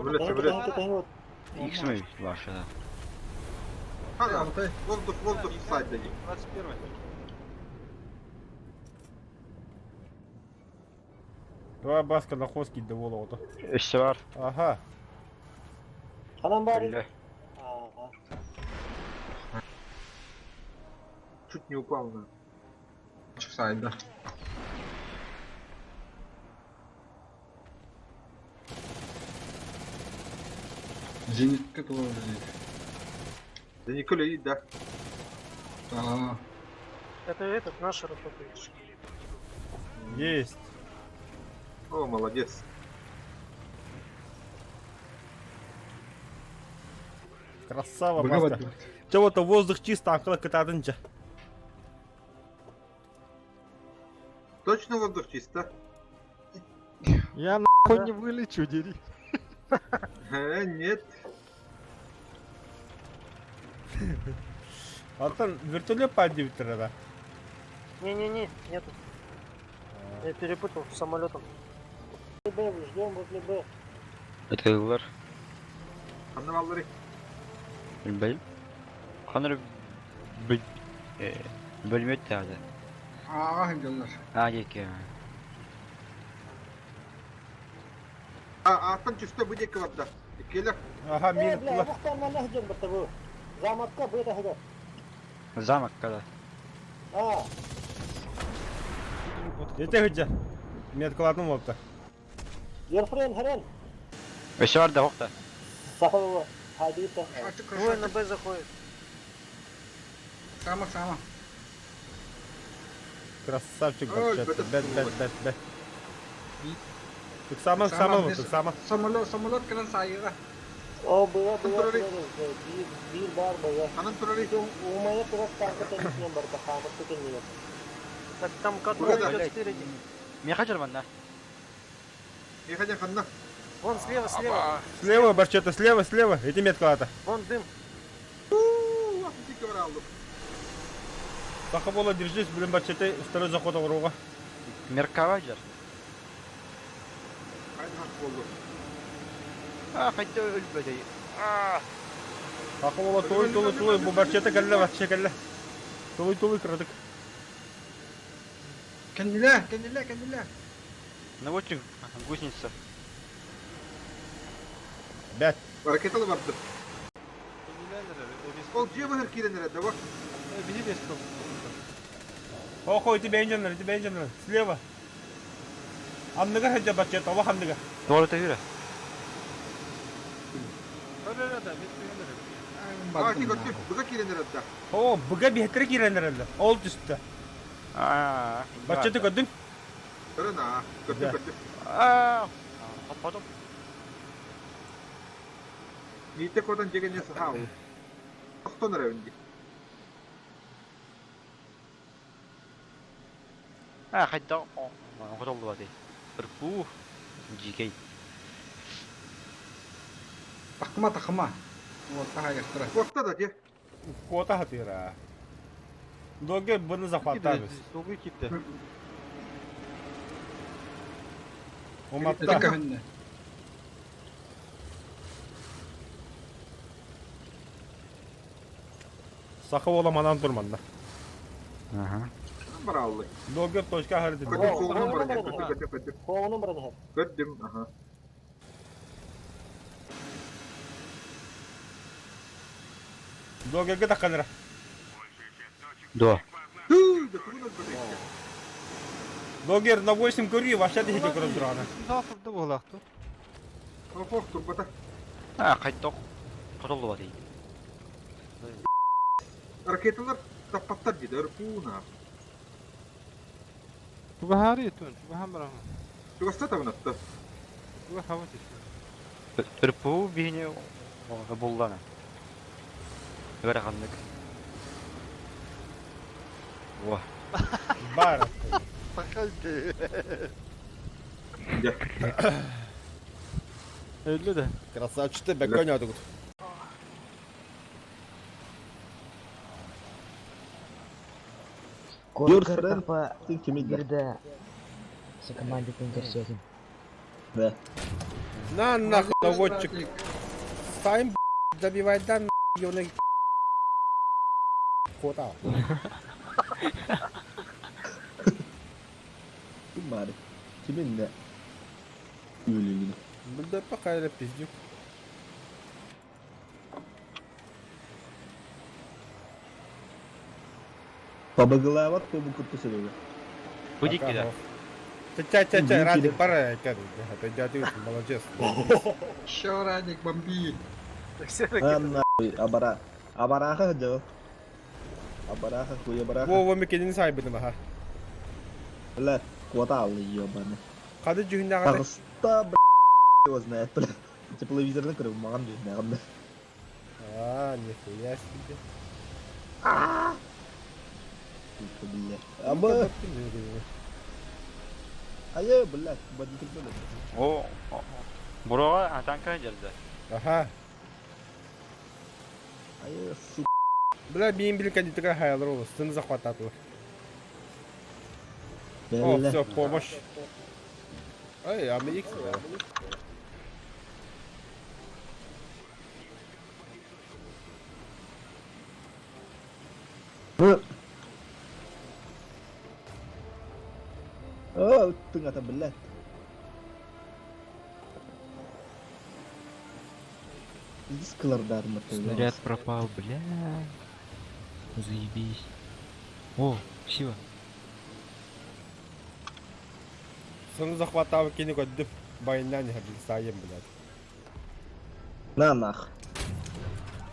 Самолет, самолет. Икс ваша, да. Ага, воздух, воздух, сайт дадим. 21 Давай Баска на хоски до волота. Өссө бар. Ага. Ханан баар. Биллэ. Ага. Чуть не упал на. Сайт, да. Зенитка тоже здесь. Да Николя, и да. А, Это этот наш работает. Есть. О, молодец. Красава, быга Баска. бардыбыт. Чего-то воздух чисто, анкала кытадынча. Точно воздух чисто? Я нахуй не вылечу, дери. Нет. Антон, вертолет падает да? Не-не-не, нету. Я перепутал с самолетом. Б, ждем возле Б. Ытыылар. Ханна баллары. Билбэйм. Ханыр бөлмөт тады. Ага, дьоннор. А, деки. А, аттан чисто будет кварда. Келер. Ага, Э, мин бля, тула. бухтан на нахден баттабы. Замокка Б тахыга. Замок когда. А, Это где? Меткалатным лопта. Ерфрен, Харен. Өссө бар да хокта. Сахова. Хадита. Красавчик, Двое на красавчик. Б заходит. Сама, сама. Красавчик Ой, вообще. это Бет, бет, бет, бет. Так сама, Сама, сама, без- так сама. Самолет, самолет кэлэн саайыга. О, было, было, Контроль. бир, бир бар было. Ханан турары. Умая турас танка теннисинен бар, хамыр теннисинен. Так там Куда который да? идет спереди. Меха жарбан да. Не хотя ханна. Вон слева, слева. Слева, Барчета, слева, слева. Эти меткалата. Вон дым. Ууу, аттан баралды. Сахабола, держись, блин, Барчета, второй заход авруга. Меркава жар. Хайда хак болду. А, хайда өлбөдей. А, Сахабола, тулуй, тулуй, тулуй, бу Барчета кэллэ, вообще кэллэ. Тулуй, тулуй, кырдык. Кэннилэ, кэннилэ, кэннилэ. ну вот гусеница. Бет. Ракеталы барды. Ол же бахыр киренер да бак. Охо, тебе инженер, тебе инженер. Слева. Анныга хаджа Барчета, Аллах анныга. Doğru төгүрө. А, ти көттү. Буга киренер да. О, буга бихетре киренер Ол түстü. А, Барчета көдүн. Көрөн а. Көттү Да. көттү. А, потом. Ните кодан жеген сахау. Тохтон ревенди. А, хайда хотолду бады. Ырпу. Жикей. Такма, такма. Вот, тахайгастыра. Котта да те. Кота хатыра. Доге бұны захваттабыз. Сугу китте. Это Уматта. көхүннэ. Сахабола манан турманда. Ага. Баралды. Доге точка харыды. Көттү солгун бар. Көттү көттү көттү. Хоғунун бар Көттүм. Аха. Догеге таканра. До. Хүү, да тугун өлбөдө. Догер на 8 көри, вообще дехи көрөп тураны. Завтра буолахту. Охох турбата. А, хайда хотолду бады. Ракеталар таппаттар диде. Ырпуна. Чугахари тун, чугахан барам. Тугаста табынатты. Чуга хава тишти. Ырпу бихине буллана. Бәрәханнык. Во. Бар. Я. Öldü de. Красавчик беконя тут. Коркарпа бирде команде көрсөтүм. На нахуй, наводчик. Братик. Ставим, добивай, да, ёбаный. Кота. Ким баары? Кимин да? Өлүгүнэ. Да пока это пиздюк. Табыгылаабат буолбут кытта сөбүгэ. Бу дикки да. Ча-ча-ча, Радик, пора, ты молодец. Еще Радик, бомби. Все таки Анна абара. Абараха дьыл. Абараха хуя бараха. Во, во, мекенин сайбыдым, аха. Бля, куота алды ебаный. Қады жүгінде Таҕыста, бля, его знает, бля. Тепловизорны көрүп маған жүзіне А, нихуя себе. Бля. Аба, айы, бля, водитель бля. О, Буроға танка жерде. Аха. Айы, сука. Бля, бейін білін кандидатыға хаялар ол, сын захвататылы. О, Бля. все, помощь. Ай, а мы икс, да. О, тыңата, бля. Дисклардар Снаряд пропал, бля. Заебись. О, спасибо. Сын захватабы кені көдіп, байынан хабил сайын, блядь. На нах.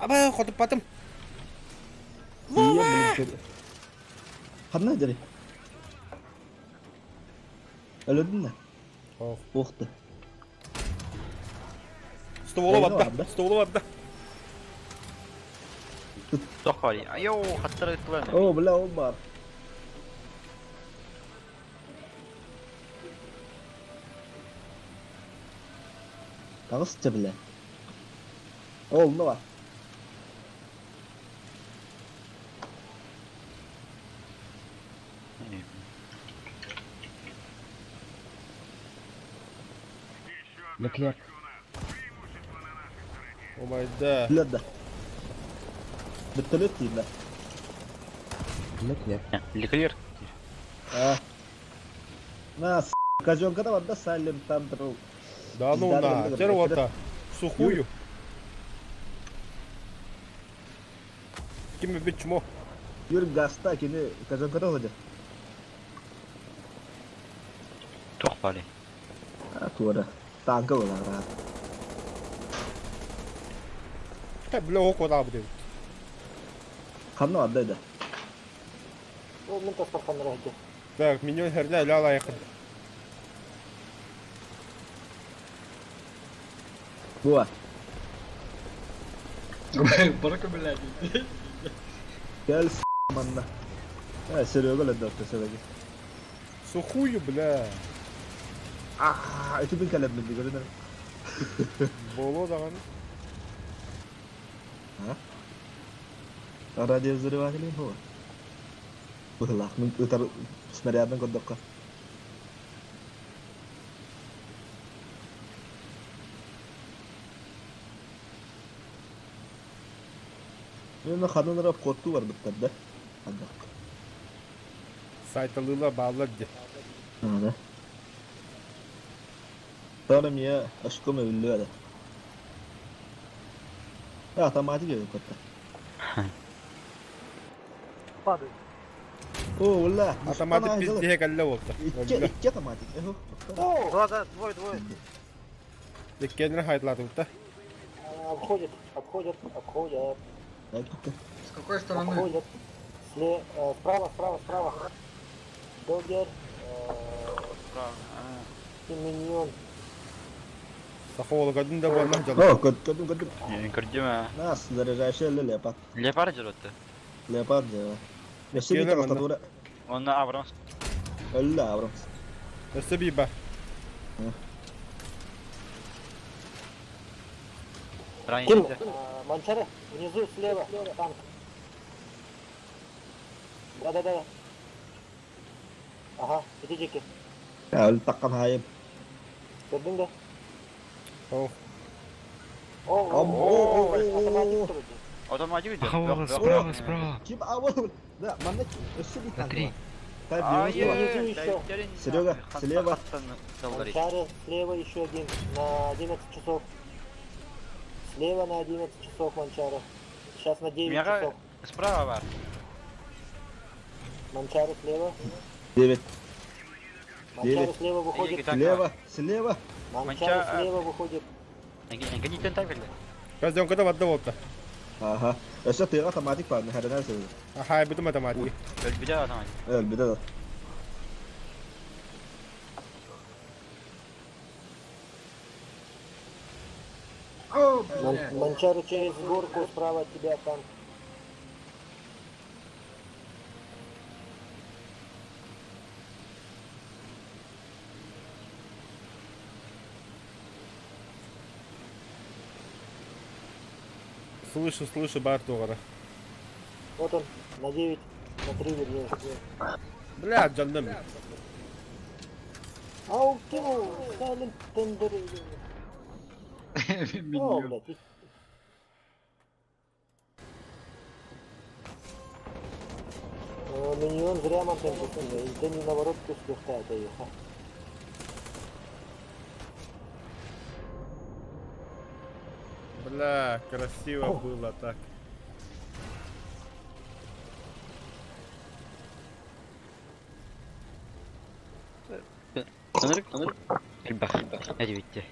Аба, хотып батым. Ханна дери. Өлөдүн да? Ох. Охты. Стволы Эй, батта, ладно. стволы батта. Тоқ бар. Айо, хаттар ыттылар. О, бля, ол бар. Таҕысча, бля. Ол, ну бар. Леклерк. О май да. Бля, да. Вертолет дейм, да. Леклерк. Леклер. А. На, с***, казёнка да бар да, Салем Тандер. Да ну на, теперь вот так. Сухую. Ким бит чмо. Юр гаста кини казёнка да хода. Тоқ бар. А, тура. Танка була, рад. Бля, око да будет. Ханна адда да. Ол мен тастархан рәхде. Так, миньон херня ля лайқын. Буа. Барака, блядь. Кел с*** манна. Э, Серега ледда Серега. Сухую, бля. А, это бин калеп мен дигән. Боло даган. Радиовзрыватели хо. Быһылаах мин ытар снарядын көрдөххө. Мен ханын рап котту бар биттер да. Анда. Сайталыла баллар де. Ана. Тара мия ашком өллү да. Автоматик өйүн котта. Падает. О, ула. Автоматик пиздее калла болду. Икки икки автоматик. Эхо. Два, да, двое, двое. Иккенер хайтлады да. Обходят, обходят, обходят, С какой стороны? обходят. Справа, справа, справа. Догер, и миньон. Саховол гадын да бармак жала. О, көт көтүм көтүм. Көрдүм а. Нас заряжающий леопард. Леопард жүрөттү. Леопард же. Өссө Келе бит манна. тастатура. Онна Абрамс. Өллө Абрамс. Өссө биба. Ким? Ранен. Манчары, внизу слева, танк. Да-да-да. Ага, иди дики. Өл таккан хайып. Көрдүң да? Ох. О, о, О, о, автоматик вроде. Автоматик идет. О, справа, справа. Ким авыл? Да, манна өссө bir На танк три. бар. Type 92. Серега, слева. Манчары, слева еще один, на 11 часов. Слева на 11 часов Манчары. Сейчас на 9 Мега- часов. Справа бар. Манчары слева. 9. Манчары Девять. слева выходит. Слева, слева. Манчары Манча- слева выходит. Генитен так Казенкада барда болта. Аха. Өссө тыга автоматик бар, хәренә сөз. Аха, буту математик. Өлбүдэ автоматик. Өлбүдэ да. О, блядь. Манчары через горку справа от тебя танк. Слышу, слышу, бар туғара. Вот он, на 9, на 3 вернее. Бля, жанным. А он кинул Silent Tender. О, Миньон. блядь. Миньон зря мантен ты не наоборот кускухта это еха. Бля, красиво было так. Ынырык, ынырык. Элбэх. Эдибитте.